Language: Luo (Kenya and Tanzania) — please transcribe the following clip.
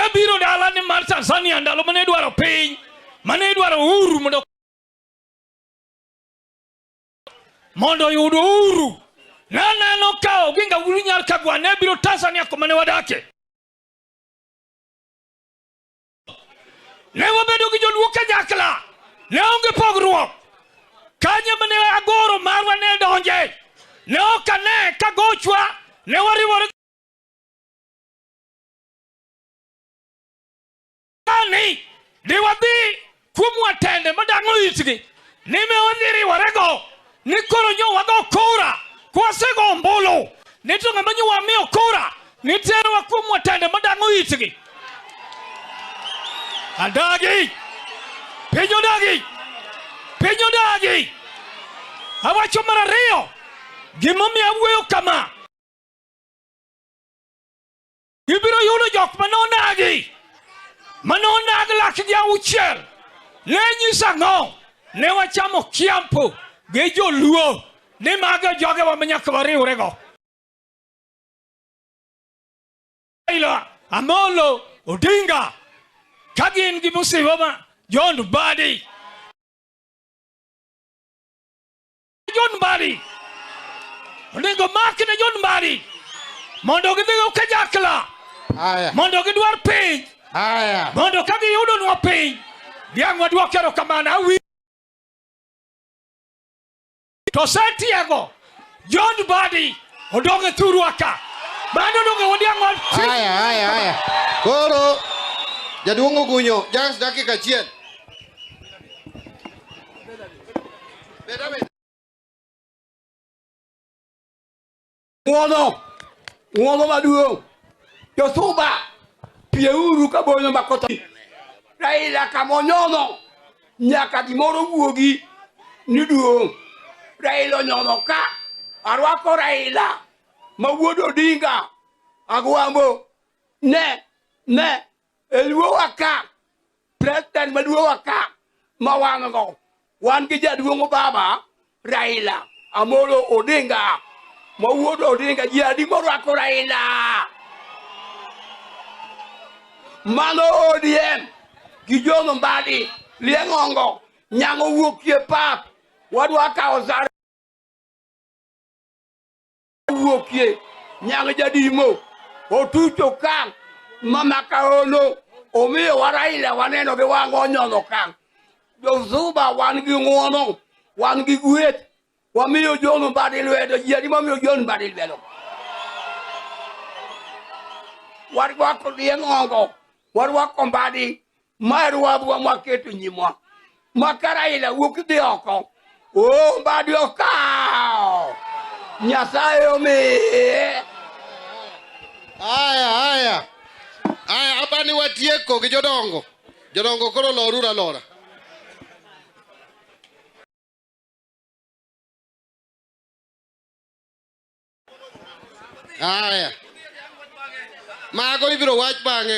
biro dala ni mar Tanzania ndalo mane idwaro piny, mane idwaro uhuru mondo oyud uhuru. Naneno ka Oginga Wuod Nyar Kagwa ne biro Tanzania kuma ne wadakie. Ne wabedo gi joluo kanyakla, ne onge pogruok. Kanyo mane agoro marwa ne donje, ne ok ane ka gochwa, ne wariwore ni di wadhi kuom watende madang'o itgi ni me wadhi riworego ni koro nyo wago kura kwasego ombulu ni to ng'ama nyo wamiyo kura ni terowa kuom watende madang'o itgi. Adagi piny odagi, piny odagi. Awacho mar ariyo gimomiyo awuoyo kama, ibiro yudo jok manonagi manonag lakgi auchiel. Ne nyiso ang'o? Ne wachamo kiampo gi joluo ni mago jogewa ma nyaka wariwrego. Raila Amolo Odinga ka gin gi musiba ma John Mbadi. John Mbadi onego mak ne John Mbadi mondo gidhigo kanyakla mondo gidwar piny mondo ka giyudonwa piny diang' wadwok erokamano. Awi to setiego John Mbadi odong' e thurwa ka mano donge wadiang' wa Haya, haya, haya. Koro jaduong' Ogunyo, just dakika achiel. Beda, beda. Ng'wono, ng'wono maduong'. Josuba, pieuru kabonyo makoto. Raila kamonyono, nyaka gimoro wuogi ni duong'. Raila onyono ka, arwako Raila ma wuod Odinga, Agwambo, ne, ne, e luowa ka, president maduowa ka ma wan go. Wan gi jaduong' baba Raila Amolo Odinga ma wuod Odinga, ji adi morwako Raila? Mano ODM gi John Mbadi Lieng'ongo nyang'o wuokie pap wadwa kawo sare wuokie nyang' jadimo otucho ka mama kaono omiyo wa Raila waneno gi wang'wa onyono ka Josuba wan gi ng'uono wan gi gweth wamiyo John Mbadi lwedo ji adi momiyo John Mbadi lwedo warwako Lieng'ongo warwako Mbadi ma rwadhwa mwaketo nyimwa ma ka Raila wuok dhi oko o Mbadi okawo Nyasaye omiye. Aya, aya. Aya, apani watieko gi jodongo. Jodongo koro loruru alora. Aya. Mago ibiro wach bang'e.